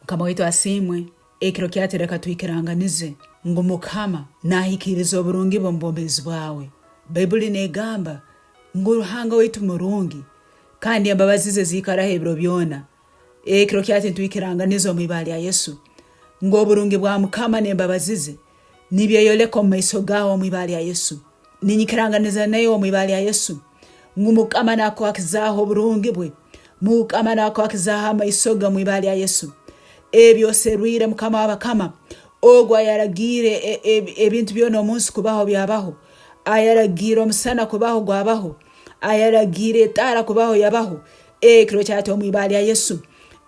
Mukama waitu asiimwe, ekiro kyati leka twikiranganize ngu Mukama nahikiiriza oburungi bwe omu bwomeezi bwawe. Baibuli negamba ngu Ruhanga waitu murungi kandi embabazi ze ziikaraho ebiro byona. Ekiro kyati nitwikiranganiza omu ibara lya Yesu ngu oburungi bwa Mukama n'embabazi ze nibyeyoleka omu maiso gawe omu ibara lya Yesu. Ninyikiranganiza naiwe omu ibara lya Yesu ngu Mukama nakwakizaaho oburungi bwe, Mukama nakwakizaaho amaiso ge omu ibara lya Yesu. Ebi oserwire Mukama w'abakama, ogu ayaragiire e, e, ebintu byona omu nsi kubaho byabaho, ayaragiire omusana kubaho gwabaho, ayaragiire etaara kubaho yabaho, Ekiro kyati omu ibara lya Yesu,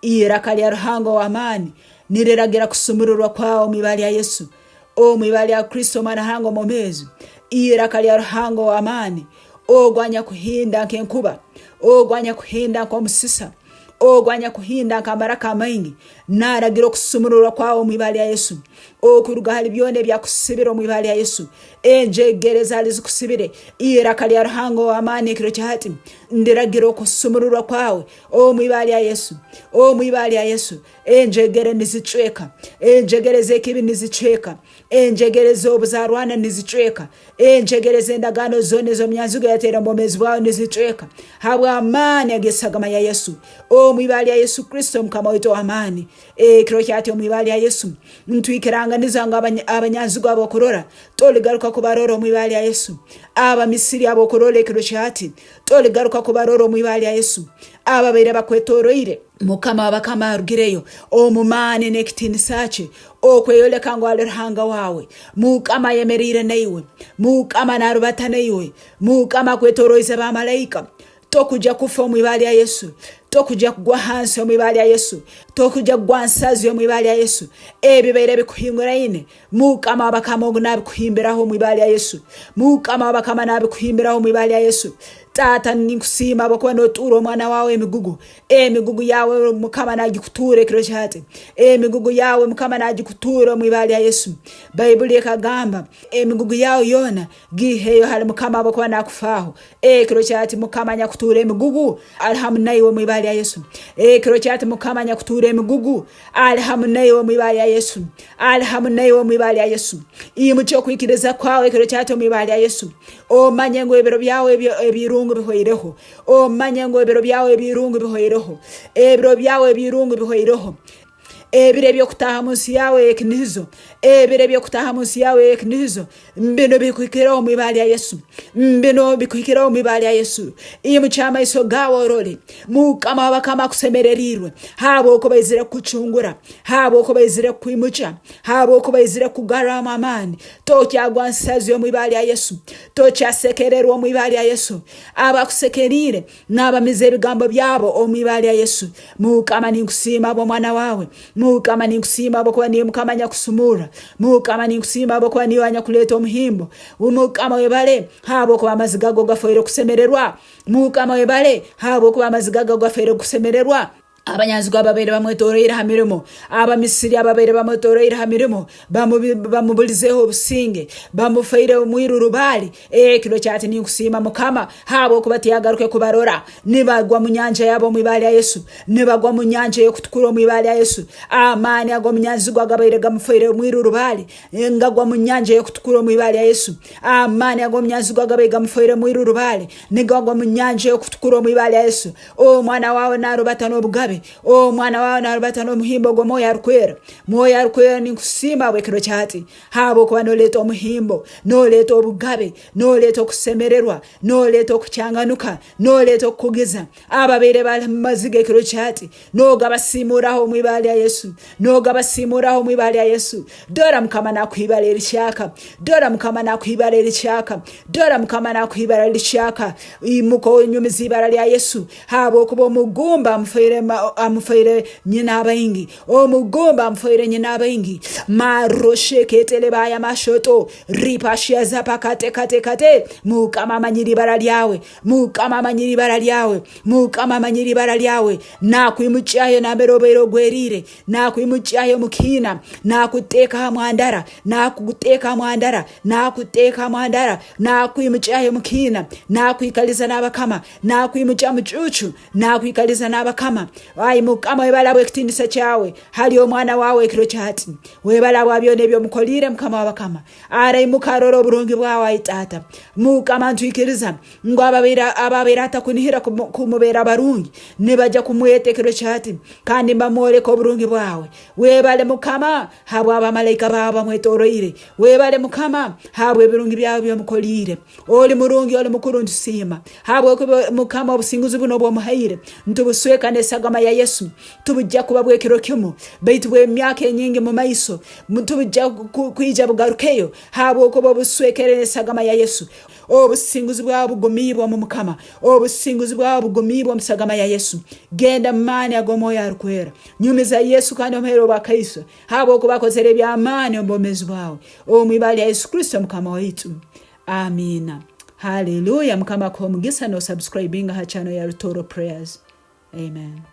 iraka lya Ruhanga ow'amaani niriragira kusumururwa kwawe omu ibara lya Yesu. Omu ibara lya Kristo Omwana Ruhanga omwomeezi, iraka lya Ruhanga ow'amaani, ogu anyakuhinda nk'enkuba, ogu anyakuhinda nk'omusisa, ogu anyakuhinda nk'amaraka amaingi, naragira okusumururwa kwawe omu ibara lya Yesu, okuruga hali byona ebyakusibire omu ibara lya Yesu. Enjegere ezaali zikusibire, iraka lya Ruhanga ow'amaani ekiro kya hati ndiragira okusumururwa kwawe omu ibara lya Yesu, omu ibara lya Yesu. Enjegere nizicweka, enjegere z'ekibi nizicweka, enjegere z'obuzarwana nizicweka, enjegere z'endagaano zoona ez'omunyanzigwa yateire omu bwomeezi bwawe nizicweka habw'amaani ag'esagama ya Yesu, omu ibara lya Yesu Kristo Mukama waitu ow'amaani. Ekiro kyati omu ibara lya Yesu ntwikiranganiza ngu abanyanzigwa abokurora toligaruka kubarora omu ibara lya Yesu. Abamisiri abokurora ekiro kyati toligaruka kubarora omu ibara lya Yesu. Ababaire bakwetoroire Mukama w'abakama arugireyo omu maani n'ekitiinisa kye okweyoleka ngu ali Ruhanga wawe. Mukama ayemeriire naiwe. Mukama narubata naiwe. Mukama akwetoroize bamalaika. Tokugya kufa omu ibara lya Yesu. Tokugya kugwa hansi omu ibara lya Yesu. Tokugya kugwa nsazi omu ibara lya Yesu. Ebibaire bikuhinguraine, Mukama w'abakama ogu nabikuhimbiraho omu ibara lya Yesu. Mukama w'abakama nabikuhimbiraho omu ibara lya Yesu. Taata, ninkusiima habwokuba notuura omwana wawe emigugu. Emigugu yawe Mukama nagikutuura ekiro kyahati. Emigugu yawe Mukama nagikutuura omu ibara lya Yesu. Baibuli ekagamba, emigugu yawe yoona Giiheyo hali Mukama habwokuba nakufaaho. Ekiro kyati Mukama anyakutuura emigugu ali hamu naiwe omu ibara lya Yesu. Ekiro kyati Mukama anyakutuura emigugu ali hamu naiwe omu ibara lya Yesu. Ali hamu naiwe omu ibara lya Yesu. Imukya okwikiriza kwawe ekiro kyati omu ibara lya Yesu. Omanye ngu ebiro byawe eby'irungu bihoireho. Omanye ngu ebiro byawe eby'irungu bihoireho. Ebiro byawe eby'irungu bihoireho. Ebiro eby'okutaaha mu nsi yaawe ey'ekinihizo, ebiro eby'okutaaha mu nsi yaawe ey'ekinihizo, binu bikuhikireho omu ibara lya Yesu. Binu bikuhikireho omu ibara lya Yesu. Imukya amaiso gaawe orole, Mukama w'abakama akusemereriirwe, habwokuba aizire kukucungura, habwokuba aizire kukwimukya, habwokuba aizire kukugarramu amaani. Tokyagwa nsazi omu ibara lya Yesu. Tokyasekererwa omu ibara lya Yesu. Abakusekeriire Nabamiza ebigambo byabo omu ibara lya Yesu. Mukama ninkusiima habw'omwana wawe. Mukama ninkusiima habwokuba niiwe Mukama anyakusumurra. Mukama ninkusiima habwokuba niiwe anyakuleeta omuhimbo. Mukama webale habwokuba amaziga go gafoire kusemererwa. Mukama webale habwokuba amaziga go gafoire kusemererwa. Abanyanzigwa ababaire bamwetoroire ha mirimo, Abamisiri ababaire bamwetoroire ha mirimo, bamubulizeho obusinge, bamufaire omwiru rubaale. Ekiro kyati ninkusiima Mukama, habwokuba tiyagaruke kubarora nibagwa mu nyanja yabo omu ibara lya Yesu, nibagwa mu nyanja ey'okutukura omu ibara lya Yesu. Amaani ag'omunyanzigwa agabaire gamufaire omwiru rubaale, ngagwa mu nyanja ey'okutukura omu ibara lya Yesu. Amaani ag'omunyanzigwa agabaire gamufaire omwiru rubaale, nigagwa mu nyanja ey'okutukura omu ibara lya Yesu. Omwana wawe narubata n'obugabe, omwana wawe narubata n'omuhimbo ogw'Omwoyo Arukwera. Mwoyo Arukwera ninkusiima habw'ekiro kya hati, habwokuba noleeta omuhimbo, noleeta obugabe, noleeta okusemererwa, noleeta okukyanganuka, noleeta okukugiza. Ababaire bali mu maziga ekiro kya hati, nogabasiimuraho omu ibara lya Yesu, nogabasiimuraho omu ibara lya Yesu. Dora Mukama nakuha ibara erikyaka, dora Mukama nakuha ibara erikyaka, dora Mukama nakuha ibara erikyaka. Imuka onyumize ibara lya Yesu, habwokuba omugumba amufoire nyina abaingi, omugumba amufoire nyina abaingi. Marosheketelebaya mashoto ripashiazapakatekate. Mukama amanyire ibara lyawe, Mukama amanyire ibara lyawe, Mukama amanyire ibara lyawe. Nakwimukyayo nambere obaire ogweriire, nakwimukyayo omu kiina, nakuteeka ha mwandara, nakuteeka ha mwandara, nakuteeka ha mwandara, nakwimukyayo omu kiina, nakwikaliza n'abakama, nakwimukya mu cuucu, nakwikaliza n'abakama. Ai Mukama, webale habw'ekitiinisa kyawe hali omwana wawe ekiro kya hati. Webale habwa byona ebi omukoliire, Mukama w'abakama. Araimuka arore oburungi bwawe, ai Taata. Mukama, ntwikiriza ngu ababaire ababaire atakunihira kumubeera barungi nibaja kumweta ekiro kya hati kandi nibamwoleka oburungi bwawe. Webale Mukama habw'abamalaika baawe bamwetoroire. Webale Mukama habw'ebirungi byawe by'omukoliire. Oli murungi, oli mukuru, ntusiima habwokuba Mukama obusinguzi bunu obw'omuhaire ntubusweka n'esagama ya Yesu. Tubujja kuba bw'ekiro kimu, baitu bw'emyaka enyingi mu maiso. Tubujja kwija bugarukeyo habwokuba obuswekere n'esagama ya Yesu. Obusinguzi bwawe bugumiibwe omu Mukama. Obusinguzi bwawe bugumiibwe omu sagama ya Yesu. Genda mu maani ag'Omwoyo Arukwera. Nyumiza Yesu kandi omuheere obwakaiso habwokuba akozere eby'amaani omu bwomeezi bwawe. Omu ibara lya Yesu Kristo Mukama waitu. Amiina. Haleluya. Mukama akuhe omugisa no subscribinga ha channel ya Rutoro Prayers. Amen.